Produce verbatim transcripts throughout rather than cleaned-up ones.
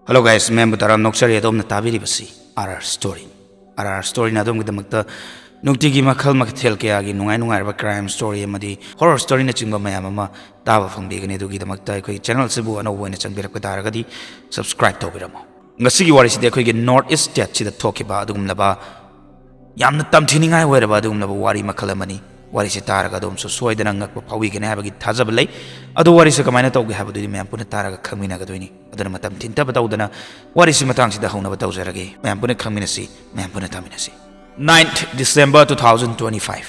Hello guys, ꯃꯌꯥꯝꯕꯨ ꯇꯔꯥꯝꯅ ꯑꯣꯛꯆꯔꯤ꯫ ꯑꯗꯣꯝꯅ ꯇꯥꯕꯤꯔꯤꯕꯁꯤ R R Story꯫ R R Storyꯅ ꯑꯗꯣꯝꯒꯤꯗꯃꯛꯇ ꯅꯨꯡꯇꯤꯒꯤ ꯃꯈꯜ ꯃꯊꯦꯜ ꯀꯌꯥꯒꯤ ꯅꯨꯡꯉꯥꯏ ꯅꯨꯡꯉꯥꯏꯔꯕ crime story ꯑꯃꯗꯤ horror storyꯅꯆꯤꯡꯕ ꯃꯌꯥꯝ ꯑꯃ ꯇꯥꯕ ꯐꯪꯕꯤꯒꯅꯤ꯫ ꯑꯗꯨꯒꯤꯗꯃꯛꯇ ꯑꯩꯈꯣꯏꯒꯤ channelꯁꯤꯕꯨ ꯑꯅꯧꯕ ꯑꯣꯏꯅ ꯆꯪꯕꯤꯔꯛꯄ ꯇꯥꯔꯒꯗꯤ subscribe ꯇꯧꯕꯤꯔꯝꯃꯨ꯫ ꯉꯁꯤꯒꯤ ꯋꯥꯔꯤꯁꯤꯗꯤ ꯑꯩꯈꯣꯏꯒꯤ North East stateꯁꯤꯗ ꯊꯣꯛꯈꯤꯕ ꯑꯗꯨꯒꯨꯝꯂꯕ ꯌꯥꯝꯅ ꯇꯝꯊꯤꯅꯤꯡꯉꯥꯏ ꯑꯣꯏꯔꯕ ꯑꯗꯨꯒꯨꯝꯂꯕ ꯋꯥꯔꯤ ꯃꯈꯜ ꯑꯃꯅꯤ꯫ ꯋꯥꯔꯤꯁꯤ ꯇꯥꯔꯒ ꯑꯗꯣꯝꯁꯨ ꯁꯣꯏꯗꯅ ꯉꯛꯄ ꯐꯥꯎꯕꯤꯒꯅꯤ ꯍꯥꯏꯕꯒꯤ ꯊꯥꯖꯕ ꯂꯩ꯫ ꯑꯗꯣ ꯋꯥꯔꯤꯁꯤ ꯀꯃꯥꯏꯅ ꯇꯧꯒꯦ ꯍꯥꯏꯕꯗꯨꯗꯤ ꯃꯌꯥꯝ ꯄꯨꯟꯅ ꯇꯥꯔꯒ ꯈꯪꯃꯤꯟꯅꯒꯗꯣꯏꯅꯤ꯫ ꯑꯗꯨꯅ ꯃꯇꯝ ꯊꯤꯟꯊꯕ ꯇꯧꯗꯅ ꯋꯥꯔꯤꯁꯤ ꯃꯇꯥꯡꯁꯤꯗ ꯍꯧꯅꯕ ꯇꯧꯖꯔꯒꯦ꯫ ꯃꯌꯥꯝ ꯄꯨꯟꯅ ꯈꯪꯃꯤꯟꯅꯁꯤ, ꯃꯌꯥꯝ ꯄꯨꯟꯅ ꯇꯥꯃꯤꯟꯅꯁꯤ꯫ Ninth December two thousand twenty-five,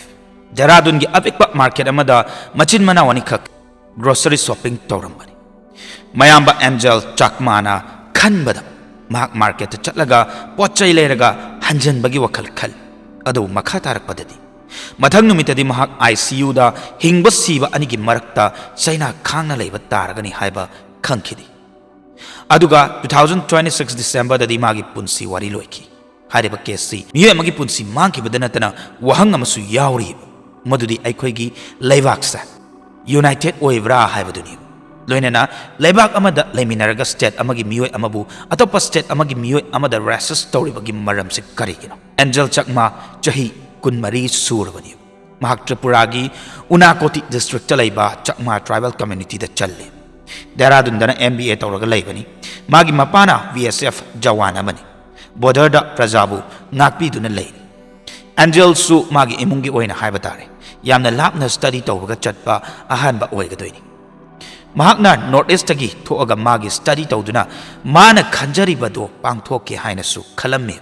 ꯗꯦꯍꯔꯥꯗꯨꯟꯒꯤ ꯑꯄꯤꯛꯄ market ꯑꯃꯗ ꯃꯆꯤꯟ ꯃꯅꯥꯎ ꯑꯅꯤꯈꯛ grocery shopping ꯇꯧꯔꯝꯕꯅꯤ꯫ ꯃꯌꯥꯝꯕ ꯑꯦꯟꯖꯦꯜ ꯆꯥꯛꯃꯥꯅ ꯈꯟꯕꯗ ꯃꯍꯥꯛ marketꯇ ꯆꯠꯂꯒ ꯄꯣꯠ ꯆꯩ ꯂꯩꯔꯒ ꯍꯟꯖꯟꯕꯒꯤ ꯋꯥꯈꯜ ꯈꯜꯂꯤ꯫ ꯑꯗꯨꯕꯨ ꯃꯈꯥ ꯇꯥꯔꯛꯄꯗꯗꯤ, ꯃꯊꯪ ꯅꯨꯃꯤꯠꯇꯗꯤ ꯃꯍꯥꯛ ICUꯗ ꯍꯤꯡꯕ ꯁꯤꯕ ꯑꯅꯤꯒꯤ ꯃꯔꯛꯇ ꯆꯩꯅꯥ ꯈꯥꯡꯅ ꯂꯩꯕ ꯇꯥꯔꯒꯅꯤ ꯍꯥꯏꯕ ꯈꯪꯈꯤꯗꯦ꯫ ꯑꯗꯨꯒ two thousand twenty-six Decemberꯗꯗꯤ ꯃꯥꯒꯤ ꯄꯨꯟꯁꯤ ꯋꯥꯔꯤ ꯂꯣꯏꯈꯤ꯫ ꯍꯥꯏꯔꯤꯕ caseꯁꯤ ꯃꯤꯑꯣꯏ ꯑꯃꯒꯤ ꯄꯨꯟꯁꯤ ꯃꯥꯡꯈꯤꯕꯗ ꯅꯠꯇꯅ ꯋꯥꯍꯪ ꯑꯃꯁꯨ ꯌꯥꯎꯔꯤ, ꯃꯗꯨꯗꯤ ꯑꯩꯈꯣꯏꯒꯤ ꯂꯩꯕꯥꯛꯁꯦ united ꯑꯣꯏꯕ꯭ꯔꯥ ꯍꯥꯏꯕꯗꯨꯅꯤ꯫ ꯂꯣꯏꯅꯅ ꯂꯩꯕꯥꯛ ꯑꯃꯗ ꯂꯩꯃꯤꯟꯅꯔꯒ state ꯑꯃꯒꯤ ꯃꯤꯑꯣꯏ ꯑꯃꯕꯨ ꯑꯇꯣꯞꯄ state ꯑꯃꯒꯤ ꯃꯤꯑꯣꯏ ꯑꯃꯗ racist ꯇꯧꯔꯤꯕꯒꯤ ꯃꯔꯝꯁꯤ ꯀꯔꯤꯒꯤꯅꯣ? ꯑꯦꯟꯖꯦꯜ ꯆꯛꯃꯥ, ꯆꯍꯤ ꯀꯨꯟꯃꯔꯤ ꯁꯨꯔꯕꯅꯤ꯫ ꯃꯍꯥꯛ ꯇ꯭ꯔꯤꯄꯨꯔꯥꯒꯤ ꯎꯅꯥꯀꯣꯇꯤ districtꯇ ꯂꯩꯕ ꯆꯛꯃꯥ tribal communityꯗ ꯆꯜꯂꯤ꯫ ꯗꯦꯍꯔꯥꯗꯨꯟꯗꯅ MBA ꯇꯧꯔꯒ ꯂꯩꯕꯅꯤ꯫ ꯃꯥꯒꯤ ꯃꯄꯥꯅ VSF ꯖꯋꯥꯟ ꯑꯃꯅꯤ꯫ Borderꯗ ꯄ꯭ꯔꯖꯥꯕꯨ ꯉꯥꯛꯄꯤꯗꯨꯅ ꯂꯩꯔꯤ꯫ ꯑꯦꯟꯖꯦꯜꯁꯨ ꯃꯥꯒꯤ ꯏꯃꯨꯡꯒꯤ ꯑꯣꯏꯅ ꯍꯥꯏꯕ ꯇꯥꯔꯦ, ꯌꯥꯝꯅ ꯂꯥꯞꯅ study ꯇꯧꯕꯒ ꯆꯠꯄ ꯑꯍꯥꯟꯕ ꯑꯣꯏꯒꯗꯣꯏꯅꯤ꯫ ꯃꯍꯥꯛꯅ North Eastꯇꯒꯤ ꯊꯣꯛꯑꯒ ꯃꯥꯒꯤ study ꯇꯧꯗꯨꯅ ꯃꯥꯅ ꯈꯟꯖꯔꯤꯕꯗꯣ ꯄꯥꯡꯊꯣꯛꯀꯦ ꯍꯥꯏꯅꯁꯨ ꯈꯜꯂꯝꯃꯤ꯫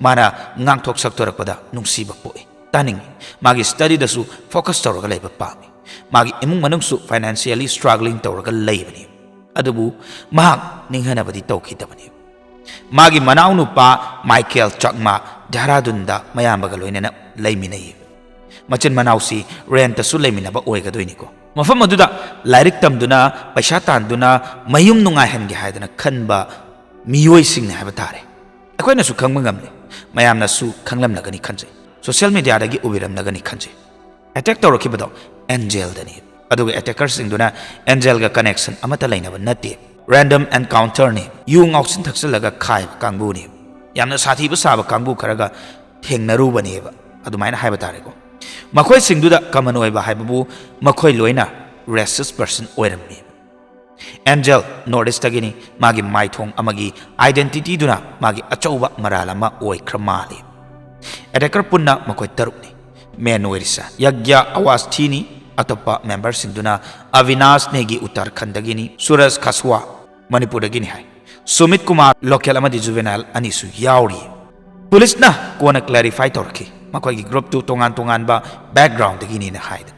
ꯃꯥꯅ ꯉꯥꯡꯊꯣꯛ ꯁꯛꯇꯣꯔꯛꯄꯗ ꯅꯨꯡꯁꯤꯕ ꯄꯣꯛꯏ꯫ ꯇꯥꯅꯤꯡꯏ꯫ ꯃꯥꯒꯤ studyꯗꯁꯨ focus ꯇꯧꯔꯒ ꯂꯩꯕ ꯄꯥꯝꯃꯤ꯫ ꯃꯥꯒꯤ ꯏꯃꯨꯡ ꯃꯅꯨꯡꯁꯨ financially struggling ꯇꯧꯔꯒ ꯂꯩꯕꯅꯤ꯫ ꯑꯗꯨꯕꯨ ꯃꯍꯥꯛ ꯅꯤꯡꯍꯟꯅꯕꯗꯤ ꯇꯧꯈꯤꯗꯕꯅꯤ꯫ ꯃꯥꯒꯤ ꯃꯅꯥꯎꯅꯨꯄꯥ ꯃꯥꯏꯀꯦꯜ ꯆꯛꯃꯥ ꯗꯦꯍꯔꯥꯗꯨꯟꯗ ꯃꯌꯥꯝꯕꯒ ꯂꯣꯏꯅꯅ ꯂꯩꯃꯤꯟꯅꯩ꯫ ꯃꯆꯤꯟ ꯃꯅꯥꯎꯁꯤ rentꯇꯁꯨ ꯂꯩꯃꯤꯟꯅꯕ ꯑꯣꯏꯒꯗꯣꯏꯅꯤꯀꯣ꯫ ꯃꯐꯝ ꯑꯗꯨꯗ ꯂꯥꯏꯔꯤꯛ ꯇꯝꯗꯨꯅ, ꯄꯩꯁꯥ ꯇꯥꯟꯗꯨꯅ, ꯃꯌꯨꯝ ꯅꯨꯡꯉꯥꯏꯍꯟꯒꯦ ꯍꯥꯏꯗꯅ ꯈꯟꯕ ꯃꯤꯑꯣꯏꯁꯤꯡꯅꯤ ꯍꯥꯏꯕ ꯇꯥꯔꯦ꯫ ꯑꯩꯈꯣꯏꯅꯁꯨ ꯈꯪꯕ ꯉꯝꯂꯦ, ꯃꯌꯥꯝꯅꯁꯨ ꯈꯪꯂꯝꯂꯒꯅꯤ ꯈꯟꯖꯩ, social mediaꯗꯒꯤ ꯎꯕꯤꯔꯝꯂꯒꯅꯤ ꯈꯟꯖꯩ꯫ Attack ꯇꯧꯔꯛꯈꯤꯕꯗꯣ ꯑꯦꯟꯖꯦꯜꯗꯅꯤ꯫ ꯑꯗꯨꯒ attackerꯁꯤꯡꯗꯨꯅ ꯑꯦꯟꯖꯦꯜꯒ connection ꯑꯃꯠꯇ ꯂꯩꯅꯕ ꯅꯠꯇꯦ꯫ Random encounterꯅꯤ, ꯌꯨ ꯉꯥꯎꯁꯤꯟ ꯊꯛꯆꯜꯂꯒ ꯈꯥꯏꯕ ꯀꯥꯡꯕꯨꯅꯤ, ꯌꯥꯝꯅ ꯁꯥꯊꯤꯕ ꯁꯥꯕ ꯀꯥꯡꯕꯨ ꯈꯔꯒ ꯊꯦꯡꯅꯔꯨꯕꯅꯦꯕ, ꯑꯗꯨꯃꯥꯏꯅ ꯍꯥꯏꯕ ꯇꯥꯔꯦꯀꯣ꯫ ꯃꯈꯣꯏꯁꯤꯡꯗꯨꯗ common ꯑꯣꯏꯕ ꯍꯥꯏꯕꯕꯨ ꯃꯈꯣꯏ ꯂꯣꯏꯅ racist person ꯑꯣꯏꯔꯝꯃꯤ꯫ ꯑꯦꯟꯖꯦꯜ North Eastꯇꯒꯤꯅꯤ, ꯃꯥꯒꯤ ꯃꯥꯏꯊꯣꯡ ꯑꯃꯒꯤ identityꯗꯨꯅ ꯃꯥꯒꯤ ꯑꯆꯧꯕ ꯃꯔꯥꯜ ꯑꯃ ꯑꯣꯏꯈ꯭ꯔ ꯃꯥꯜꯂꯤ꯫ Attacker ꯄꯨꯟꯅ ꯃꯈꯣꯏ ꯇꯔꯨꯛꯅꯤ꯫ Main ꯑꯣꯏꯔꯤꯁꯦ ꯌꯥꯒ꯭ꯌꯥ ꯑꯋꯥꯁꯊꯤꯅꯤ, ꯑꯇꯣꯞꯄ memberꯁꯤꯡꯗꯨꯅ ꯑꯕꯤꯅꯥꯁ ꯅꯦꯒꯤ ꯎꯠꯇꯔꯈꯟꯗꯒꯤꯅꯤ, ꯁꯨꯔꯖ ꯈꯁꯋꯥ ꯃꯅꯤꯄꯨꯔꯗꯒꯤꯅꯤ ꯍꯥꯏ꯫ ꯁꯨꯃꯤꯠ ꯀꯨꯃꯥꯔ local ꯑꯃꯗꯤ juvenile ꯑꯅꯤꯁꯨ ꯌꯥꯎꯔꯤ꯫ ꯄꯨꯂꯤꯁꯅ ꯀꯣꯟꯅ clarify ꯇꯧꯔꯛꯈꯤ, ꯃꯈꯣꯏꯒꯤ groupꯇꯨ ꯇꯣꯉꯥꯟ ꯇꯣꯉꯥꯟꯕ backgroundꯗꯒꯤꯅꯤꯅ ꯍꯥꯏꯗ꯫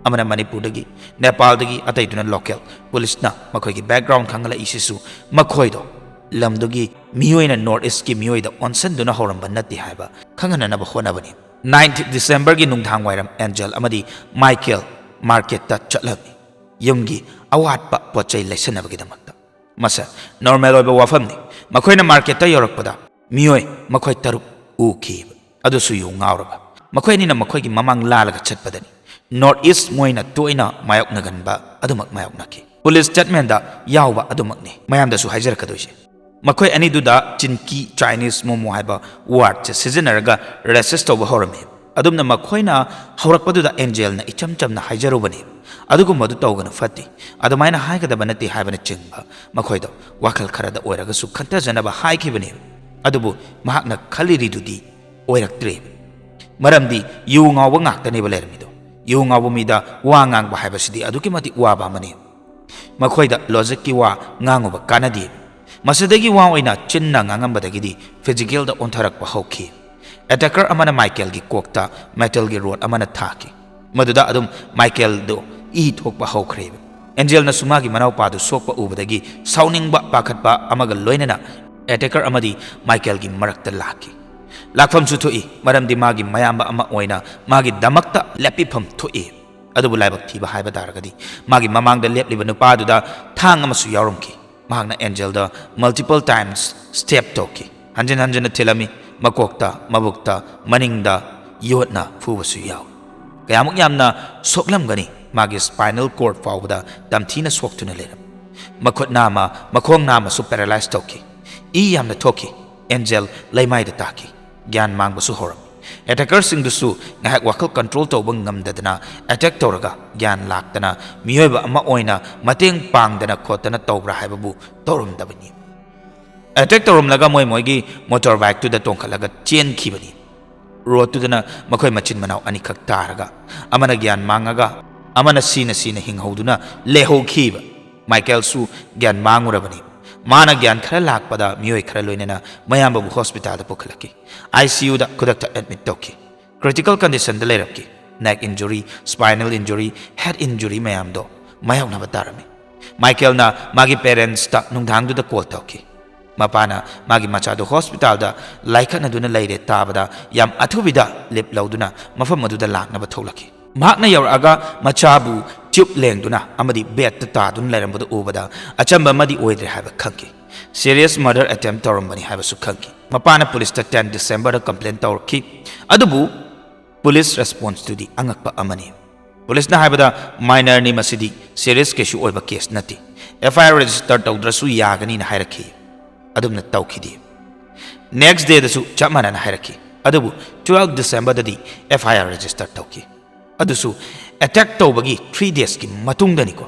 ꯑꯃꯅ ꯃꯅꯤꯄꯨꯔꯗꯒꯤ, ꯅꯦꯄꯥꯜꯗꯒꯤ, ꯑꯇꯩꯗꯨꯅ local꯫ ꯄꯨꯂꯤꯁꯅ ꯃꯈꯣꯏꯒꯤ background ꯈꯪꯒꯠꯂꯛꯏꯁꯤꯁꯨ ꯃꯈꯣꯏꯗꯣ ꯂꯝꯗꯨꯒꯤ ꯃꯤꯑꯣꯏꯅ North Eastꯀꯤ ꯃꯤꯑꯣꯏꯗ ꯑꯣꯟꯁꯤꯟꯗꯨꯅ ꯍꯧꯔꯝꯕ ꯅꯠꯇꯦ ꯍꯥꯏꯕ ꯈꯪꯍꯟꯅꯅꯕ ꯍꯣꯠꯅꯕꯅꯤ꯫ Ninth Decemberꯒꯤ ꯅꯨꯡꯗꯥꯡ ꯋꯥꯏꯔꯝ ꯑꯦꯟꯖꯦꯜ ꯑꯃꯗꯤ ꯃꯥꯏꯀꯦꯜ marketꯇ ꯆꯠꯂꯝꯃꯤ, ꯌꯨꯝꯒꯤ ꯑꯋꯥꯠꯄ ꯄꯣꯠ ꯆꯩ ꯂꯩꯁꯟꯅꯕꯒꯤꯗꯃꯛꯇ꯫ ꯃꯁꯦ normal ꯑꯣꯏꯕ ꯋꯥꯐꯝꯅꯤ꯫ ꯃꯈꯣꯏꯅ marketꯇ ꯌꯧꯔꯛꯄꯗ ꯃꯤꯑꯣꯏ ꯃꯈꯣꯏ ꯇꯔꯨꯛ ꯎꯈꯤꯕ, ꯑꯗꯨꯁꯨ ꯌꯨ ꯉꯥꯎꯔꯒ꯫ ꯃꯈꯣꯏ ꯑꯅꯤꯅ ꯃꯈꯣꯏꯒꯤ ꯃꯃꯥꯡ ꯂꯥꯜꯂꯒ ꯆꯠꯄꯗꯅꯤ꯫ North East ꯃꯣꯏꯅ ꯇꯣꯏꯅ ꯃꯥꯌꯣꯛꯅꯒꯟꯕ ꯑꯗꯨꯃꯛ ꯃꯥꯌꯣꯛꯅꯈꯤ꯫ ꯄꯨꯂꯤꯁ statementꯗ ꯌꯥꯎꯕ ꯑꯗꯨꯃꯛꯅꯤ ꯃꯌꯥꯝꯗꯁꯨ ꯍꯥꯏꯖꯔꯛꯀꯗꯣꯏꯁꯦ꯫ ꯃꯈꯣꯏ ꯑꯅꯤꯗꯨꯗ ꯆꯤꯟꯀꯤ Chinese momo ꯍꯥꯏꯕ wordꯁꯦ ꯁꯤꯖꯤꯟꯅꯔꯒ racist ꯇꯧꯕ ꯍꯧꯔꯝꯃꯤ꯫ ꯑꯗꯨꯝꯅ ꯃꯈꯣꯏꯅ ꯍꯧꯔꯛꯄꯗꯨꯗ ꯑꯦꯟꯖꯦꯜꯅ ꯏꯆꯝ ꯆꯝꯅ ꯍꯥꯏꯖꯔꯨꯕꯅꯤ, "ꯑꯗꯨꯒꯨꯝꯕꯗꯨ ꯇꯧꯒꯅꯨ, ꯐꯠꯇꯦ, ꯑꯗꯨꯃꯥꯏꯅ ꯍꯥꯏꯒꯗꯕ ꯅꯠꯇꯦ" ꯍꯥꯏꯕꯅꯆꯤꯡꯕ ꯃꯈꯣꯏꯗ ꯋꯥꯈꯜ ꯈꯔꯗ ꯑꯣꯏꯔꯒꯁꯨ ꯈꯟꯊꯖꯅꯕ ꯍꯥꯏꯈꯤꯕꯅꯤ꯫ ꯑꯗꯨꯕꯨ ꯃꯍꯥꯛꯅ ꯈꯜꯂꯤꯔꯤꯗꯨꯗꯤ ꯑꯣꯏꯔꯛꯇ꯭ꯔꯦ꯫ ꯃꯔꯝꯗꯤ ꯌꯨ ꯉꯥꯎꯕ ꯉꯥꯛꯇꯅꯦꯕ ꯂꯩꯔꯝꯃꯤꯗꯣ꯫ ꯌꯨ ꯉꯥꯎꯕ ꯃꯤꯗ ꯋꯥ ꯉꯥꯡꯕ ꯍꯥꯏꯕꯁꯤꯗꯤ ꯑꯗꯨꯛꯀꯤ ꯃꯇꯤꯛ ꯋꯥꯕ ꯑꯃꯅꯤ꯫ ꯃꯈꯣꯏꯗ logicꯀꯤ ꯋꯥ ꯉꯥꯡꯉꯨꯕ ꯀꯥꯟꯅꯗꯦ꯫ ꯃꯁꯤꯗꯒꯤ ꯋꯥ ꯑꯣꯏꯅ ꯆꯤꯟꯅ ꯉꯥꯡꯉꯝꯕꯗꯒꯤꯗꯤ physicalꯗ ꯑꯣꯟꯊꯔꯛꯄ ꯍꯧꯈꯤ꯫ Attacker ꯑꯃꯅ ꯃꯥꯏꯀꯦꯜꯒꯤ ꯀꯣꯛꯇ metalꯒꯤ rod ꯑꯃꯅ ꯊꯥꯈꯤ꯫ ꯃꯗꯨꯗ ꯑꯗꯨꯝ ꯃꯥꯏꯀꯦꯜꯗꯨ ꯏ ꯊꯣꯛꯄ ꯍꯧꯈ꯭ꯔꯦꯕ꯫ ꯑꯦꯟꯖꯦꯜꯅꯁꯨ ꯃꯥꯒꯤ ꯃꯅꯥꯎꯄꯥꯗꯨ ꯁꯣꯛꯄ ꯎꯕꯗꯒꯤ ꯁꯥꯎꯅꯤꯡꯕ, ꯄꯥꯈꯠꯄ ꯑꯃꯒ ꯂꯣꯏꯅꯅ attacker ꯑꯃꯗꯤ ꯃꯥꯏꯀꯦꯜꯒꯤ ꯃꯔꯛꯇ ꯂꯥꯛꯈꯤ꯫ ꯂꯥꯛꯐꯝꯁꯨ ꯊꯣꯛꯏ, ꯃꯔꯝꯗꯤ ꯃꯥꯒꯤ ꯃꯌꯥꯝꯕ ꯑꯃ ꯑꯣꯏꯅ ꯃꯥꯒꯤꯗꯃꯛꯇ ꯂꯦꯞꯄꯤꯐꯝ ꯊꯣꯛꯏ꯫ ꯑꯗꯨꯕꯨ ꯂꯥꯏꯕꯛ ꯊꯤꯕ ꯍꯥꯏꯕ ꯇꯥꯔꯒꯗꯤ, ꯃꯥꯒꯤ ꯃꯃꯥꯡꯗ ꯂꯦꯞꯂꯤꯕ ꯅꯨꯄꯥꯗꯨꯗ ꯊꯥꯡ ꯑꯃꯁꯨ ꯌꯥꯎꯔꯝꯈꯤ꯫ ꯃꯍꯥꯛꯅ ꯑꯦꯟꯖꯦꯜꯗ multiple times stab ꯇꯧꯈꯤ꯫ ꯍꯟꯖꯤꯟ ꯍꯟꯖꯤꯟꯅ ꯊꯤꯜꯂꯝꯃꯤ, ꯃꯀꯣꯛꯇ, ꯃꯕꯨꯛꯇ, ꯃꯅꯤꯡꯗ ꯌꯣꯠꯅ ꯐꯨꯕꯁꯨ ꯌꯥꯎꯏ꯫ ꯀꯌꯥꯃꯨꯛ ꯌꯥꯝꯅ ꯁꯣꯛꯂꯝꯒꯅꯤ, ꯃꯥꯒꯤ spinal cord ꯐꯥꯎꯕꯗ ꯇꯝꯊꯤꯅ ꯁꯣꯛꯇꯨꯅ ꯂꯩꯔꯝꯃꯤ꯫ ꯃꯈꯨꯠ ꯅꯥꯝꯃ, ꯃꯈꯣꯡ ꯅꯥꯝꯃꯁꯨ ꯄꯦꯔꯥꯂꯥꯏꯁ ꯇꯧꯈꯤ꯫ ꯏ ꯌꯥꯝꯅ ꯊꯣꯛꯈꯤ꯫ ꯑꯦꯟꯖꯦꯜ ꯂꯩꯃꯥꯏꯗ ꯇꯥꯈꯤ꯫ ꯒ꯭ꯌꯥꯟ ꯃꯥꯡꯕꯁꯨ ꯍꯧꯔꯝꯃꯤ꯫ ꯑꯦꯇꯦꯀꯔꯁꯤꯡꯗꯨꯁꯨ ꯉꯥꯏꯍꯥꯛ ꯋꯥꯈꯜ ꯀꯟꯇ꯭ꯔꯣꯜ ꯇꯧꯕ ꯉꯝꯗꯗꯅ ꯑꯦꯇꯦꯛ ꯇꯧꯔꯒ ꯒ꯭ꯌꯥꯟ ꯂꯥꯛꯇꯅ ꯃꯤꯑꯣꯏꯕ ꯑꯃ ꯑꯣꯏꯅ ꯃꯇꯦꯡ ꯄꯥꯡꯗꯅ ꯈꯣꯠꯇꯅ ꯇꯧꯕ꯭ꯔꯥ ꯍꯥꯏꯕꯕꯨ ꯇꯧꯔꯝꯗꯕꯅꯤ꯫ ꯑꯦꯇꯦꯛ ꯇꯧꯔꯝꯂꯒ ꯃꯣꯏ ꯃꯣꯏꯒꯤ ꯃꯣꯇꯣꯔ ꯕꯥꯏꯛꯇꯨꯗ ꯇꯣꯡꯈꯠꯂꯒ ꯆꯦꯟꯈꯤꯕꯅꯤ꯫ ꯔꯣꯗꯇꯨꯗꯅ ꯃꯈꯣꯏ ꯃꯆꯤꯟ ꯃꯅꯥꯎ ꯑꯅꯤꯈꯛ ꯇꯥꯔꯒ ꯑꯃꯅ ꯒ꯭ꯌꯥꯟ ꯃꯥꯡꯉꯒ ꯑꯃꯅ ꯁꯤꯅ ꯁꯤꯅ ꯍꯤꯡꯍꯧꯗꯨꯅ ꯂꯩꯍꯧꯈꯤꯕ꯫ ꯃꯥꯏꯀꯦꯜꯁꯨ ꯒ꯭ꯌꯥꯟ ꯃꯥꯡꯉꯨꯔꯕꯅꯤ꯫ ꯃꯥꯅ ꯒ꯭ꯌꯥꯟ ꯈꯔ ꯂꯥꯛꯄꯗ ꯃꯤꯑꯣꯏ ꯈꯔ ꯂꯣꯏꯅꯅ ꯃꯌꯥꯝꯕꯕꯨ ꯍꯣꯁꯄꯤꯇꯥꯜꯗ ꯄꯨꯈꯠꯂꯛꯈꯤ꯫ ꯑꯥꯏ ꯁꯤ ꯌꯨꯗ ꯈꯨꯗꯛꯇ ꯑꯦꯗꯃꯤꯠ ꯇꯧꯈꯤ꯫ ꯀ꯭ꯔꯤꯇꯤꯀꯦꯜ ꯀꯟꯗꯤꯁꯟꯗ ꯂꯩꯔꯝꯈꯤ꯫ Neck injury, spinal injury, head injury ꯃꯌꯥꯝꯗꯣ ꯃꯥꯌꯣꯛꯅꯕ ꯇꯥꯔꯝꯃꯤ꯫ ꯃꯥꯏꯀꯦꯜꯅ ꯃꯥꯒꯤ ꯄꯦꯔꯦꯟꯁꯇ ꯅꯨꯡꯗꯥꯡꯗꯨꯗ ꯀꯣꯜ ꯇꯧꯈꯤ꯫ ꯃꯄꯥꯅ ꯃꯥꯒꯤ ꯃꯆꯥꯗꯨ ꯍꯣꯁꯄꯤꯇꯥꯜꯗ ꯂꯥꯏꯀꯠꯅꯗꯨꯅ ꯂꯩꯔꯦ ꯇꯥꯕꯗ ꯌꯥꯝ ꯑꯊꯨꯕꯤꯗ ꯂꯤꯞ ꯂꯧꯗꯨꯅ ꯃꯐꯝ ꯑꯗꯨꯗ ꯂꯥꯛꯅꯕ ꯊꯣꯛꯂꯛꯈꯤ꯫ ꯃꯍꯥꯛꯅ ꯌꯧꯔꯛꯑꯒ ꯃꯆꯥꯕꯨ ꯇ꯭ꯌꯨꯕ ꯂꯦꯡꯗꯨꯅ ꯑꯃꯗꯤ ꯕꯦꯗꯇ ꯇꯥꯗꯨꯅ ꯂꯩꯔꯝꯕꯗꯨ ꯎꯕꯗ ꯑꯆꯝꯕ ꯑꯃꯗꯤ ꯑꯣꯏꯗ꯭ꯔꯦ ꯍꯥꯏꯕ ꯈꯪꯈꯤ꯫ ꯁꯤꯔꯤꯌꯁ ꯃꯔꯗꯔ ꯑꯦꯇꯦꯝꯞ ꯇꯧꯔꯝꯕꯅꯤ ꯍꯥꯏꯕꯁꯨ ꯈꯪꯈꯤ꯫ ꯃꯄꯥꯅ ꯄꯨꯂꯤꯁꯇ ꯇꯦꯟ ꯗꯤꯁꯦꯝꯕꯔꯗ ꯀꯝꯄ꯭ꯂꯦꯟ ꯇꯧꯔꯛꯈꯤ꯫ ꯑꯗꯨꯕꯨ ꯄꯨꯂꯤꯁ ꯔꯦꯁꯄꯣꯟꯁꯇꯨꯗꯤ ꯑꯉꯛꯄ ꯑꯃꯅꯤ꯫ ꯄꯨꯂꯤꯁꯅ ꯍꯥꯏꯕꯗ ꯃꯥꯏꯅꯔꯅꯤ, ꯃꯁꯤꯗꯤ ꯁꯤꯔꯤꯌꯁ ꯀꯩꯁꯨ ꯑꯣꯏꯕ ꯀꯦꯁ ꯅꯠꯇꯦ, ꯑꯦꯐ ꯑꯥꯏ ꯑꯥꯔ ꯔꯦꯖꯤꯁꯇꯔ ꯇꯧꯗ꯭ꯔꯁꯨ ꯌꯥꯒꯅꯤꯅ ꯍꯥꯏꯔꯛꯈꯤ꯫ ꯑꯗꯨꯝꯅ ꯇꯧꯈꯤꯗꯦ꯫ ꯅꯦꯛꯁ ꯗꯦꯗꯁꯨ ꯆꯞ ꯃꯥꯟꯅꯅ ꯍꯥꯏꯔꯛꯈꯤ꯫ ꯑꯗꯨꯕꯨ ꯇ꯭ꯋꯦꯜꯐ ꯗꯤꯁꯦꯝꯕꯔꯗꯗꯤ ꯑꯦꯐ ꯑꯥꯏ ꯑꯥꯔ ꯔꯦꯖꯤꯁꯇꯔ ꯇꯧꯈꯤ꯫ ꯑꯗꯨꯁꯨ ꯑꯦꯇꯦꯛ ꯇꯧꯕꯒꯤ ꯊ꯭ꯔꯤ ꯗꯦꯖꯀꯤ ꯃꯇꯨꯡꯗꯅꯤꯀꯣ꯫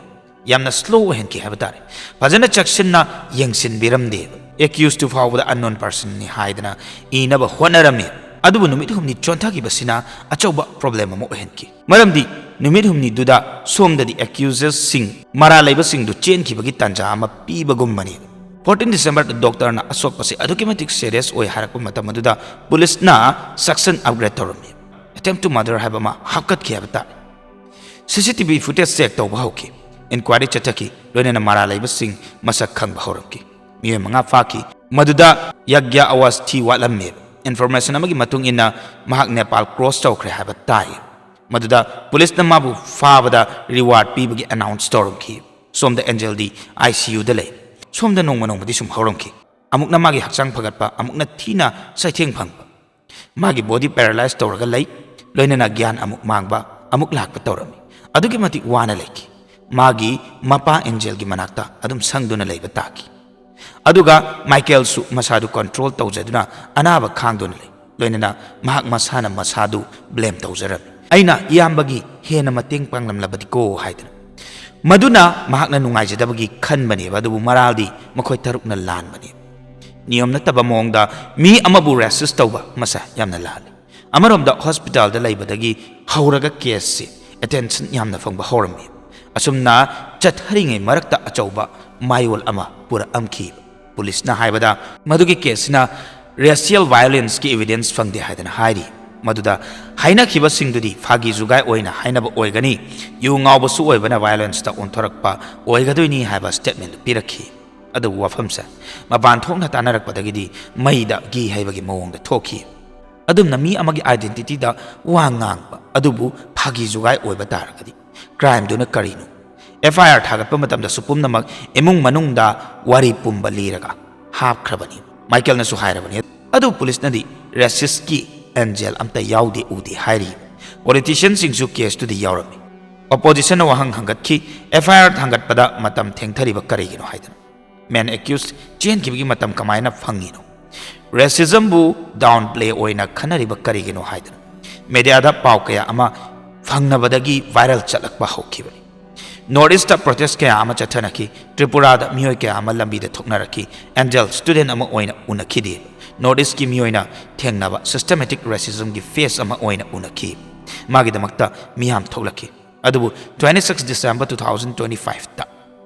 ꯌꯥꯝꯅ ꯁ꯭ꯂꯣ ꯑꯣꯏꯍꯟꯈꯤ ꯍꯥꯏꯕ ꯇꯥꯔꯦ꯫ ꯐꯖꯅ ꯆꯦꯛꯁꯤꯟꯅ ꯌꯦꯡꯁꯤꯟꯕꯤꯔꯝꯗꯦ꯫ ꯑꯦꯀ꯭ꯌꯨꯁꯇꯨ ꯐꯥꯎꯕꯗ ꯑꯟꯅꯣꯟ ꯄꯔꯁꯟꯅꯤ ꯍꯥꯏꯗꯅ ꯏꯅꯕ ꯍꯣꯠꯅꯔꯝꯃꯤ꯫ ꯑꯗꯨꯕꯨ ꯅꯨꯃꯤꯠ ꯍꯨꯝꯅꯤ ꯆꯣꯟꯊꯈꯤꯕꯁꯤꯅ ꯑꯆꯧꯕ ꯄ꯭ꯔꯣꯕ꯭ꯂꯦꯝ ꯑꯃ ꯑꯣꯏꯍꯟꯈꯤ꯫ ꯃꯔꯝꯗꯤ ꯅꯨꯃꯤꯠ ꯍꯨꯝꯅꯤꯗꯨꯗ ꯁꯣꯝꯗꯗꯤ ꯑꯦꯀ꯭ꯌꯨꯖꯔꯁꯤꯡ, ꯃꯔꯥꯜ ꯂꯩꯕꯁꯤꯡꯗꯨ ꯆꯦꯟꯈꯤꯕꯒꯤ ꯇꯥꯟꯖꯥ ꯑꯃ ꯄꯤꯕꯒꯨꯝꯕꯅꯤ꯫ ꯐꯣꯔꯇꯤꯟ ꯗꯤꯁꯦꯝꯕꯔꯗ ꯗꯣꯛꯇꯔꯅ ꯑꯁꯣꯛꯄꯁꯤ ꯑꯗꯨꯛꯀꯤ ꯃꯇꯤꯛ ꯁꯦꯔꯤꯌꯁ ꯑꯣꯏ ꯍꯥꯏꯔꯛꯄ ꯃꯇꯝ ꯑꯗꯨꯗ ꯄꯨꯂꯤꯁꯅ ꯁꯦꯛꯁꯟ ꯑꯞꯒ꯭ꯔꯦꯗ ꯇꯧꯔꯝꯃꯤ꯫ ꯑꯦꯇꯦꯝꯞ ꯇꯨ ꯃꯔꯗꯔ ꯍꯥꯏꯕ ꯑꯃ ꯍꯥꯞꯀꯠꯈꯤ ꯍꯥꯏꯕ ꯇꯥꯔꯦ꯫ ꯁꯤ C T V footage check ꯇꯧꯕ ꯍꯧꯈꯤ꯫ ꯏꯟꯀ꯭ꯋꯥꯏꯔꯤ ꯆꯠꯊꯈꯤ꯫ ꯂꯣꯏꯅꯅ ꯃꯔꯥꯜ ꯂꯩꯕꯁꯤꯡ ꯃꯁꯛ ꯈꯪꯕ ꯍꯧꯔꯝꯈꯤ꯫ ꯃꯤꯑꯣꯏ ꯃꯉꯥ ꯐꯥꯈꯤ꯫ ꯃꯗꯨꯗ ꯌꯥꯒ꯭ꯌꯥ ꯑꯋꯥꯁꯊꯤ ꯋꯥꯠꯂꯝꯃꯤ꯫ ꯏꯟꯐꯣꯔꯃꯦꯁꯟ ꯑꯃꯒꯤ ꯃꯇꯨꯡ ꯏꯟꯅ ꯃꯍꯥꯛ ꯅꯦꯄꯥꯜ ꯀ꯭ꯔꯣꯁ ꯇꯧꯈ꯭ꯔꯦ ꯍꯥꯏꯕ ꯇꯥꯏ꯫ ꯃꯗꯨꯗ ꯄꯨꯂꯤꯁꯅ ꯃꯥꯕꯨ ꯐꯥꯕꯗ ꯔꯤꯋꯥꯔꯗ ꯄꯤꯕꯒꯤ ꯑꯦꯅꯥꯎꯟꯁ ꯇꯧꯔꯝꯈꯤ꯫ ꯁꯣꯝꯗ ꯑꯦꯟꯖꯦꯜꯗꯤ ꯑꯥꯏ ꯁꯤ ꯌꯨꯗ ꯂꯩ꯫ ꯁꯣꯝꯗ ꯅꯣꯡꯃ ꯅꯣꯡꯃꯗꯤ ꯁꯨꯝ ꯍꯧꯔꯝꯈꯤ꯫ ꯑꯃꯨꯛꯅ ꯃꯥꯒꯤ ꯍꯛꯆꯥꯡ ꯐꯒꯠꯄ, ꯑꯃꯨꯛꯅ ꯊꯤꯅ ꯆꯩꯊꯦꯡ ꯐꯪꯕ꯫ ꯃꯥꯒꯤ ꯕꯣꯗꯤ ꯄꯦꯔꯥꯂꯥꯏꯁ ꯇꯧꯔꯒ ꯂꯩ, ꯂꯣꯏꯅꯅ ꯒ꯭ꯌꯥꯟ ꯑꯃꯨꯛ ꯃꯥꯡꯕ, ꯑꯃꯨꯛ ꯂꯥꯛꯄ ꯇꯧꯔꯝꯃꯤ꯫ ꯑꯗꯨꯛꯀꯤ ꯃꯇꯤꯛ ꯋꯥꯅ ꯂꯩꯈꯤ꯫ ꯃꯥꯒꯤ ꯃꯄꯥ ꯑꯦꯟꯖꯦꯜꯒꯤ ꯃꯅꯥꯛꯇ ꯑꯗꯨꯝ ꯁꯪꯗꯨꯅ ꯂꯩꯕ ꯇꯥꯈꯤ꯫ ꯑꯗꯨꯒ ꯃꯥꯏꯀꯦꯜꯁꯨ ꯃꯁꯥꯗꯨ ꯀꯟꯇ꯭ꯔꯣꯜ ꯇꯧꯖꯗꯨꯅ ꯑꯅꯥꯕ ꯈꯥꯡꯗꯨꯅ ꯂꯩ꯫ ꯂꯣꯏꯅꯅ ꯃꯍꯥꯛ ꯃꯁꯥꯅ ꯃꯁꯥꯗꯨ ꯕ꯭ꯂꯦꯝ ꯇꯧꯖꯔꯝꯃꯤ꯫ "ꯑꯩꯅ ꯏꯌꯥꯝꯕꯒꯤ ꯍꯦꯟꯅ ꯃꯇꯦꯡ ꯄꯥꯡꯂꯝꯂꯕꯗꯤꯀꯣ" ꯍꯥꯏꯗꯅ꯫ ꯃꯗꯨꯅ ꯃꯍꯥꯛꯅ ꯅꯨꯡꯉꯥꯏꯖꯗꯕꯒꯤ ꯈꯟꯕꯅꯦꯕ, ꯑꯗꯨꯕꯨ ꯃꯔꯥꯜꯗꯤ ꯃꯈꯣꯏ ꯇꯔꯨꯛꯅ ꯂꯥꯟꯕꯅꯦꯕ꯫ ꯅꯤꯌꯣꯝ ꯅꯠꯇꯕ ꯃꯑꯣꯡꯗ ꯃꯤ ꯑꯃꯕꯨ ꯔꯦꯁꯤꯁ ꯇꯧꯕ ꯃꯁꯦ ꯌꯥꯝꯅ ꯂꯥꯜꯂꯤ꯫ ꯑꯃꯔꯣꯝꯗ ꯍꯣꯁꯄꯤꯇꯥꯜꯗ ꯂꯩꯕꯗꯒꯤ ꯍꯧꯔꯒ ꯀꯦꯁꯁꯤ ꯑꯦꯇꯦꯟꯁꯟ ꯌꯥꯝꯅ ꯐꯪꯕ ꯍꯧꯔꯝꯃꯤ꯫ ꯑꯁꯨꯝꯅ ꯆꯠꯊꯔꯤꯉꯩ ꯃꯔꯛꯇ ꯑꯆꯧꯕ ꯃꯥꯌꯣꯜ ꯑꯃ ꯄꯨꯔꯛꯑꯝꯈꯤ꯫ ꯄꯨꯂꯤꯁꯅ ꯍꯥꯏꯕꯗ ꯃꯗꯨꯒꯤ ꯀꯦꯁꯁꯤꯅ ꯔꯦꯁꯤꯌꯦꯜ ꯚꯥꯏꯑꯣꯂꯦꯟꯁꯀꯤ ꯏꯚꯤꯗꯦꯟꯁ ꯐꯪꯗꯦ ꯍꯥꯏꯗꯅ ꯍꯥꯏꯔꯤ꯫ ꯃꯗꯨꯗ ꯍꯥꯏꯅꯈꯤꯕꯁꯤꯡꯗꯨꯗꯤ ꯐꯥꯒꯤ ꯖꯨꯒꯥꯏ ꯑꯣꯏꯅ ꯍꯥꯏꯅꯕ ꯑꯣꯏꯒꯅꯤ, ꯌꯨ ꯉꯥꯎꯕꯁꯨ ꯑꯣꯏꯕꯅ ꯚꯥꯏꯑꯣꯂꯦꯟꯁꯇ ꯑꯣꯟꯊꯣꯔꯛꯄ ꯑꯣꯏꯒꯗꯣꯏꯅꯤ ꯍꯥꯏꯕ ꯁ꯭ꯇꯦꯠꯃꯦꯟꯗꯨ ꯄꯤꯔꯛꯈꯤ꯫ ꯑꯗꯨꯕꯨ ꯋꯥꯐꯝꯁꯦ ꯃꯄꯥꯟ ꯊꯣꯛꯅ ꯇꯥꯟꯅꯔꯛꯄꯗꯒꯤꯗꯤ ꯃꯩꯗ ꯘꯤ ꯍꯩꯕꯒꯤ ꯃꯑꯣꯡꯗ ꯊꯣꯛꯈꯤ꯫ ꯑꯗꯨꯝꯅ ꯃꯤ ꯑꯃꯒꯤ ꯑꯥꯏꯗꯦꯟꯇꯤꯇꯤꯗ ꯋꯥ ꯉꯥꯡꯕ ꯑꯗꯨꯕꯨ ꯐꯥꯒꯤ ꯖꯨꯒꯥꯏ ꯑꯣꯏꯕ ꯇꯥꯔꯒꯗꯤ ꯀ꯭ꯔꯥꯏꯝꯗꯨꯅ ꯀꯔꯤꯅꯣ? ꯑꯦꯐ ꯑꯥꯏ ꯑꯥꯔ ꯊꯥꯒꯠꯄ ꯃꯇꯝꯗꯁꯨ ꯄꯨꯝꯅꯃꯛ ꯏꯃꯨꯡ ꯃꯅꯨꯡꯗ ꯋꯥꯔꯤ ꯄꯨꯝꯕ ꯂꯤꯔꯒ ꯍꯥꯞꯈ꯭ꯔꯕꯅꯤ꯫ ꯃꯥꯏꯀꯦꯜꯅꯁꯨ ꯍꯥꯏꯔꯕꯅꯤ꯫ ꯑꯗꯨ ꯄꯨꯂꯤꯁꯅꯗꯤ ꯔꯦꯁꯤꯁꯀꯤ ꯑꯦꯟꯖꯦꯜ ꯑꯝꯇ ꯌꯥꯎꯗꯦ ꯎꯗꯦ ꯍꯥꯏꯔꯤ꯫ ꯄꯣꯂꯤꯇꯤꯁꯤꯌꯟꯁꯤꯡꯁꯨ ꯀꯦꯁꯇꯨꯗ ꯌꯥꯎꯔꯝꯃꯤ꯫ ꯑꯣꯄꯣꯖꯤꯁꯟꯅ ꯋꯥꯍꯪ ꯍꯪꯒꯠꯈꯤ, "ꯑꯦꯐ ꯑꯥꯏ ꯑꯥꯔ ꯊꯥꯡꯒꯠꯄꯗ ꯃꯇꯝ ꯊꯦꯡꯊꯔꯤꯕ ꯀꯔꯤꯒꯤꯅꯣ?" ꯍꯥꯏꯗꯅ꯫ ꯃꯦꯟ ꯑꯦꯀ꯭ꯌꯨꯁ ꯆꯦꯟꯈꯤꯕꯒꯤ ꯃꯇꯝ ꯀꯃꯥꯏꯅ ꯐꯪꯉꯤꯅꯣ? ꯔꯦꯁꯤꯖꯝꯕꯨ ꯗꯥꯎꯟ ꯄ꯭ꯂꯦ ꯑꯣꯏꯅ ꯈꯟꯅꯔꯤꯕ ꯀꯔꯤꯒꯤꯅꯣ ꯍꯥꯏꯗꯅ ꯃꯦꯗꯤꯌꯥꯗ ꯄꯥꯎ ꯀꯌꯥ ꯑꯃ ꯐꯪꯅꯕꯗꯒꯤ ꯚꯥꯏꯔꯦꯜ ꯆꯠꯂꯛꯄ ꯍꯧꯈꯤꯕꯅꯤ꯫ ꯅꯣꯔꯠ ꯏꯁꯇ ꯄ꯭ꯔꯣꯇꯦꯁ ꯀꯌꯥ ꯑꯃ ꯆꯠꯊꯅꯈꯤ꯫ ꯇ꯭ꯔꯤꯄꯨꯔꯥꯗ ꯃꯤꯑꯣꯏ ꯀꯌꯥ ꯑꯃ ꯂꯝꯕꯤꯗ ꯊꯣꯛꯅꯔꯛꯈꯤ꯫ ꯑꯦꯟꯖꯦꯜ ꯁ꯭ꯇꯨꯗꯦꯟ ꯑꯃ ꯑꯣꯏꯅ ꯎꯅꯈꯤꯗꯦ꯫ ꯅꯣꯔꯠ ꯏꯁꯀꯤ ꯃꯤꯑꯣꯏꯅ ꯊꯦꯡꯅꯕ ꯁꯤꯁꯇꯦꯃꯦꯇꯤꯛ ꯔꯦꯁꯤꯖꯝꯒꯤ ꯐꯦꯁ ꯑꯃ ꯑꯣꯏꯅ ꯎꯅꯈꯤ꯫ ꯃꯥꯒꯤꯗꯃꯛꯇ ꯃꯤꯌꯥꯝ ꯊꯣꯛꯂꯛꯈꯤ꯫ ꯑꯗꯨꯕꯨ twenty six December two thousand twenty fiveꯇ,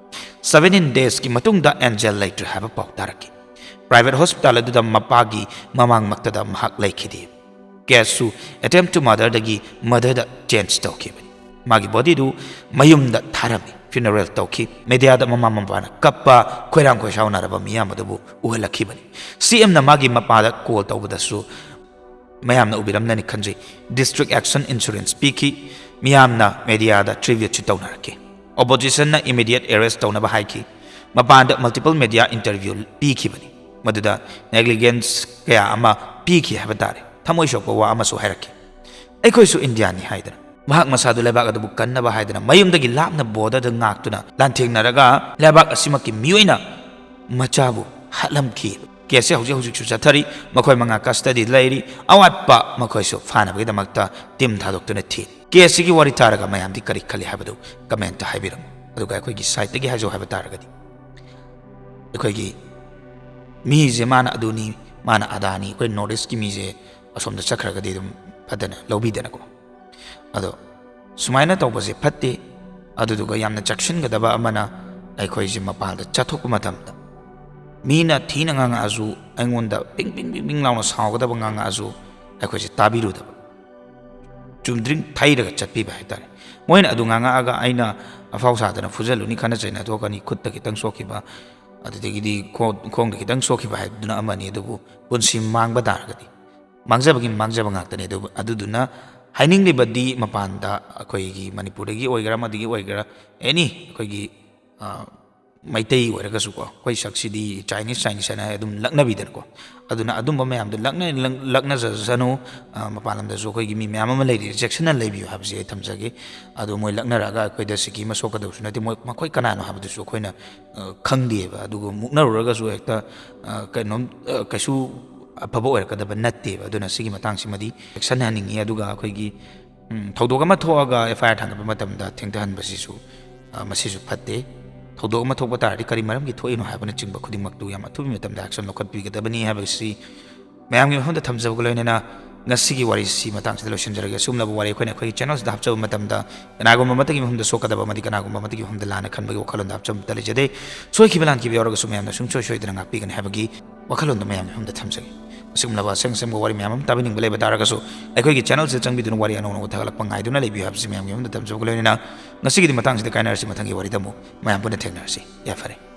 seventeen daysꯀꯤ ꯃꯇꯨꯡꯗ ꯑꯦꯟꯖꯦꯜ ꯂꯩꯇ꯭ꯔꯦ ꯍꯥꯏꯕ ꯄꯥꯎ ꯇꯥꯔꯛꯈꯤ꯫ ꯄ꯭ꯔꯥꯏꯚꯦꯠ ꯍꯣꯁꯄꯤꯇꯥꯜ ꯑꯗꯨꯗ ꯃꯄꯥꯒꯤ ꯃꯃꯥꯡꯃꯛꯇꯗ ꯃꯍꯥꯛ ꯂꯩꯈꯤꯗꯦ꯫ ꯀꯦꯁꯁꯨ attempt to murderꯗꯒꯤ murderꯗ ꯆꯦꯟꯖ ꯇꯧꯈꯤꯕꯅꯤ꯫ ꯃꯥꯒꯤ ꯕꯣꯗꯤꯗꯨ ꯃꯌꯨꯝꯗ ꯊꯥꯔꯝꯃꯤ꯫ ꯐ꯭ꯌꯨꯅꯔꯦꯜ ꯇꯧꯈꯤ꯫ ꯃꯦꯗꯤꯌꯥꯗ ꯃꯃꯥ ꯃꯄꯥꯅ ꯀꯞꯄ, ꯈꯣꯏꯔꯥꯡ ꯈꯣꯏꯁꯥꯎꯅꯔꯕ ꯃꯤꯌꯥꯝ ꯑꯗꯨꯕꯨ ꯎꯍꯜꯂꯛꯈꯤꯕꯅꯤ꯫ ꯁꯤ ꯑꯦꯝꯅ ꯃꯥꯒꯤ ꯃꯄꯥꯗ ꯀꯣꯜ ꯇꯧꯕꯗꯁꯨ ꯃꯌꯥꯝꯅ ꯎꯕꯤꯔꯝꯂꯅꯤ ꯈꯟꯖꯩ, ꯗꯤꯁꯇ꯭ꯔꯤꯛ ꯑꯦꯛꯁꯟ ꯏꯟꯁꯨꯔꯦꯟꯁ ꯄꯤꯈꯤ꯫ ꯃꯤꯌꯥꯝꯅ ꯃꯦꯗꯤꯌꯥꯗ ꯇ꯭ꯔꯤꯕ꯭ꯌꯨꯠꯁꯨ ꯇꯧꯅꯔꯛꯈꯤ꯫ ꯑꯣꯄꯣꯖꯤꯁꯟꯅ ꯏꯃꯤꯗꯤꯌꯦꯠ ꯑꯦꯔꯦꯁ ꯇꯧꯅꯕ ꯍꯥꯏꯈꯤ꯫ ꯃꯄꯥꯟꯗ ꯃꯜꯇꯤꯄꯜ ꯃꯦꯗꯤꯌꯥ ꯏꯟꯇꯔꯚ꯭ꯌꯨ ꯄꯤꯈꯤꯕꯅꯤ, ꯃꯗꯨꯗ ꯅꯦꯒ꯭ꯂꯤꯖꯦꯟꯁ ꯀꯌꯥ ꯑꯃ ꯄꯤꯈꯤ ꯍꯥꯏꯕ ꯇꯥꯔꯦ꯫ ꯊꯃꯣꯏ ꯁꯣꯛꯄ ꯋꯥ ꯑꯃꯁꯨ ꯍꯥꯏꯔꯛꯈꯤ, "ꯑꯩꯈꯣꯏꯁꯨ ꯏꯟꯗꯤꯌꯥꯅꯤ" ꯍꯥꯏꯗꯅ꯫ ꯃꯍꯥꯛ ꯃꯁꯥꯗꯨ ꯂꯩꯕꯥꯛ ꯑꯗꯨꯕꯨ ꯀꯟꯅꯕ ꯍꯥꯏꯗꯅ ꯃꯌꯨꯝꯗꯒꯤ ꯂꯥꯞꯅ border ꯗ ꯉꯥꯛꯇꯨꯅ ꯂꯥꯟꯊꯦꯡꯅꯔꯒ ꯂꯩꯕꯥꯛ ꯑꯁꯤꯃꯛꯀꯤ ꯃꯤꯑꯣꯏꯅ ꯃꯆꯥꯕꯨ ꯍꯥꯠꯂꯝꯈꯤ꯫ Case ꯁꯦ ꯍꯧꯖꯤꯛ ꯍꯧꯖꯤꯛꯁꯨ ꯆꯠꯊꯔꯤ꯫ ꯃꯈꯣꯏ ꯃꯉꯥ custody ꯗ ꯂꯩꯔꯤ꯫ ꯑꯋꯥꯠꯄ ꯃꯈꯣꯏꯁꯨ ꯐꯥꯅꯕꯒꯤꯗꯃꯛꯇ team ꯊꯥꯗꯣꯛꯇꯨꯅ ꯊꯤ꯫ Case ꯁꯤꯒꯤ ꯋꯥꯔꯤ ꯇꯥꯔꯒ ꯃꯌꯥꯝꯗꯤ ꯀꯔꯤ ꯈꯜꯂꯤ ꯍꯥꯏꯕꯗꯨ comment ꯇ ꯍꯥꯏꯕꯤꯔꯝꯃꯨ꯫ ꯑꯗꯨꯒ ꯑꯩꯈꯣꯏꯒꯤ side ꯇꯒꯤ ꯍꯥꯏꯖꯧ ꯍꯥꯏꯕ ꯇꯥꯔꯒꯗꯤ, ꯑꯩꯈꯣꯏꯒꯤ ꯃꯤꯁꯦ ꯃꯥꯅ ꯑꯗꯨꯅꯤ, ꯃꯥꯅ ꯑꯗꯥꯅꯤ, ꯑꯩꯈꯣꯏ North East ꯀꯤ ꯃꯤꯁꯦ ꯑꯁꯣꯝꯗ ꯆꯠꯈ꯭ꯔꯒꯗꯤ ꯑꯗꯨꯝ ꯐꯠꯇꯅ ꯂꯧꯕꯤꯗꯅꯀꯣ꯫ ꯑꯗꯣ ꯁꯨꯃꯥꯏꯅ ꯇꯧꯕꯁꯦ ꯐꯠꯇꯦ꯫ ꯑꯗꯨꯗꯨꯒ ꯌꯥꯝꯅ ꯆꯦꯛꯁꯤꯟꯒꯗꯕ ꯑꯃꯅ, ꯑꯩꯈꯣꯏꯁꯦ ꯃꯄꯥꯟꯗ ꯆꯠꯊꯣꯛꯄ ꯃꯇꯝꯗ ꯃꯤꯅ ꯊꯤꯅ ꯉꯥꯡꯉꯛꯑꯁꯨ ꯑꯩꯉꯣꯟꯗ ꯄꯤꯡ ꯄꯤꯡ ꯄꯤꯡ ꯄꯤꯡ ꯂꯥꯎꯅ ꯁꯥꯎꯒꯗꯕ ꯉꯥꯡꯉꯛꯑꯁꯨ ꯑꯩꯈꯣꯏꯁꯦ ꯇꯥꯕꯤꯔꯨꯗꯕ, ꯆꯨꯝꯗ꯭ꯔꯤꯡ ꯊꯩꯔꯒ ꯆꯠꯄꯤꯕ ꯍꯥꯏꯇꯥꯔꯦ꯫ ꯃꯣꯏꯅ ꯑꯗꯨ ꯉꯥꯡꯉꯛꯑꯒ ꯑꯩꯅ ꯑꯐꯥꯎ ꯁꯥꯗꯅ ꯐꯨꯖꯜꯂꯨꯅꯤ, ꯈꯠꯅ ꯆꯩꯅ ꯊꯣꯛꯀꯅꯤ, ꯈꯨꯠꯇ ꯈꯤꯇꯪ ꯁꯣꯛꯈꯤꯕ, ꯑꯗꯨꯗꯒꯤꯗꯤ ꯈꯣ-, ꯈꯣꯡꯗ ꯈꯤꯇꯪ ꯁꯣꯛꯈꯤꯕ ꯍꯥꯏꯗꯨꯅ ꯑꯃꯅꯤ, ꯑꯗꯨꯕꯨ ꯄꯨꯟꯁꯤ ꯃꯥꯡꯕ ꯇꯥꯔꯒꯗꯤ ꯃꯥꯡꯖꯕꯒꯤ ꯃꯥꯡꯖꯕ ꯉꯥꯛꯇꯅꯤ꯫ ꯑꯗꯨꯕꯨ ꯑꯗꯨꯗꯨꯅ ꯍꯥꯏꯅꯤꯡꯂꯤꯕꯗꯤ ꯃꯄꯥꯟꯗ ꯑꯩꯈꯣꯏꯒꯤ ꯃꯅꯤꯄꯨꯔꯗꯒꯤ ꯑꯣꯏꯒꯦꯔꯥ, ꯑꯃꯗꯒꯤ ꯑꯣꯏꯒꯦꯔꯥ, any ꯑꯩꯈꯣꯏꯒꯤ, ꯑ, ꯃꯩꯇꯩ ꯑꯣꯏꯔꯒꯁꯨꯀꯣ, ꯑꯩꯈꯣꯏ ꯁꯛꯁꯤꯗꯤ Chinese Chinese ꯍꯥꯏꯅ ꯑꯗꯨꯝ ꯂꯛꯅꯕꯤꯗꯅꯀꯣ꯫ ꯑꯗꯨꯅ ꯑꯗꯨꯝꯕ ꯃꯌꯥꯝꯗꯣ ꯂꯛꯅ-, ꯂꯛ-, ꯂꯛꯅꯖꯁꯅꯨ꯫ ꯑ, ꯃꯄꯥꯟ ꯂꯝꯗꯁꯨ ꯑꯩꯈꯣꯏꯒꯤ ꯃꯤ ꯃꯌꯥꯝ ꯑꯃ ꯂꯩꯔꯤ, ꯆꯦꯛꯁꯤꯟꯅ ꯂꯩꯕꯤꯌꯨ ꯍꯥꯏꯕꯁꯤ ꯑꯩ ꯊꯝꯖꯒꯦ꯫ ꯑꯗꯣ ꯃꯣꯏ ꯂꯛꯅꯔꯛꯑꯒ ꯑꯩꯈꯣꯏꯗ ꯁꯤꯀꯤ ꯑꯃ ꯁꯣꯛꯀꯗꯕꯁꯨ ꯅꯠꯇꯦ꯫ ꯃꯣꯏ, ꯃꯈꯣꯏ ꯀꯅꯥꯅꯣ ꯍꯥꯏꯕꯗꯨꯁꯨ ꯑꯩꯈꯣꯏꯅ, ꯑ, ꯈꯪꯗꯦꯕ꯫ ꯑꯗꯨꯒ ꯃꯨꯛꯅꯔꯨꯔꯒꯁꯨ ꯍꯦꯛꯇ, ꯑ, ꯀꯩꯅꯣꯝ, ꯑ, ꯀꯩꯁꯨ ꯑꯐꯕ ꯑꯣꯏꯔꯛꯀꯗꯕ ꯅꯠꯇꯦꯕ꯫ ꯑꯗꯨꯅ ꯁꯤꯒꯤ ꯃꯇꯥꯡꯁꯤꯃꯗꯤ ꯆꯦꯛꯁꯤꯟꯍꯟꯅꯤꯡꯉꯤ꯫ ꯑꯗꯨꯒ ꯑꯩꯈꯣꯏꯒꯤ, ꯎꯝ, ꯊꯧꯗꯣꯛ ꯑꯃ ꯊꯣꯛꯑꯒ F I R ꯊꯥꯡꯒꯠꯄ ꯃꯇꯝꯗ ꯊꯦꯡꯊꯍꯟꯕꯁꯤꯁꯨ, ꯑ, ꯃꯁꯤꯁꯨ ꯐꯠꯇꯦ꯫ ꯊꯧꯗꯣꯛ ꯑꯃ ꯊꯣꯛꯄ ꯇꯥꯔꯗꯤ ꯀꯔꯤ ꯃꯔꯝꯒꯤ ꯊꯣꯛꯏꯅꯣ ꯍꯥꯏꯕꯅꯆꯤꯡꯕ ꯈꯨꯗꯤꯡꯃꯛꯇꯨ ꯌꯥꯝ ꯑꯊꯨꯕ ꯃꯇꯝꯗ action ꯂꯧꯈꯠꯄꯤꯒꯗꯕꯅꯤ ꯍꯥꯏꯕꯁꯤ ꯃꯌꯥꯝꯒꯤ ꯃꯐꯝꯗ ꯊꯝꯖꯕꯒ ꯂꯣꯏꯅꯅ ꯉꯁꯤꯒꯤ ꯋꯥꯔꯤꯁꯤ ꯃꯇꯥꯡꯁꯤꯗ ꯂꯣꯏꯁꯤꯟꯖꯔꯒꯦ꯫ ꯑꯁꯤꯒꯨꯝꯂꯕ ꯋꯥꯔꯤ ꯑꯩꯈꯣꯏꯅ ꯑꯩꯈꯣꯏꯒꯤ channel ꯁꯤꯗ ꯍꯥꯞꯆꯕ ꯃꯇꯝꯗ ꯀꯅꯥꯒꯨꯝꯕ ꯑꯃꯠꯇꯒꯤ ꯃꯐꯝꯗ ꯁꯣꯛꯀꯗꯕ ꯑꯃꯗꯤ ꯀꯅꯥꯒꯨꯝꯕ ꯑꯃꯠꯇꯒꯤ ꯃꯐꯝꯗ ꯂꯥꯟꯅ ꯈꯟꯕꯒꯤ ꯋꯥꯈꯜꯂꯣꯟꯗ ꯍꯥꯞꯆꯕ ꯑꯃꯠꯇ ꯂꯩꯖꯗꯦ꯫ ꯁꯣꯏꯈꯤꯕ ꯂꯥꯟꯈꯤꯕ ꯌꯥꯎꯔꯒꯁꯨ ꯃꯌꯥꯝꯅ ꯁꯨꯡꯁꯣꯏ ꯁꯣꯏꯗꯅ ꯉꯥꯛꯄꯤꯒꯅꯤ ꯍꯥꯏꯕꯒꯤ ꯋꯥꯈꯜꯂꯣꯟꯗꯣ ꯃꯌꯥꯝꯒꯤ ꯃꯐꯝꯗ ꯊꯝꯖꯒꯦ꯫ ꯑꯁꯤꯒꯨꯝꯂꯕ ꯑꯁꯦꯡ ꯑꯁꯦꯡꯕ ꯋꯥꯔꯤ ꯃꯌꯥꯝ ꯑꯃ ꯇꯥꯕꯤꯅꯤꯡꯕ ꯂꯩꯕ ꯇꯥꯔꯒꯁꯨ ꯑꯩꯈꯣꯏꯒꯤ channel ꯁꯤꯗ ꯆꯪꯕꯤꯗꯨꯅ ꯋꯥꯔꯤ ꯑꯅꯧ ꯑꯅꯧꯕ ꯊꯥꯒꯠꯂꯛꯄ ꯉꯥꯏꯗꯨꯅ ꯂꯩꯕꯤꯌꯨ ꯍꯥꯏꯕꯁꯤ ꯃꯌꯥꯝꯒꯤ ꯃꯐꯝꯗ ꯊꯝꯖꯕꯒ ꯂꯣꯏꯅꯅ ꯉꯁꯤꯒꯤꯗꯤ ꯃꯇꯥꯡꯁꯤꯗ ꯀꯥꯏꯅꯔꯁꯤ꯫ ꯃꯊꯪꯒꯤ ꯋꯥꯔꯤꯗ ꯑꯃꯨꯛ ꯃꯌꯥꯝ ꯄꯨꯟꯅ ꯊꯦꯡꯅꯔꯁꯤ꯫ ꯌꯥꯏꯐꯔꯦ꯫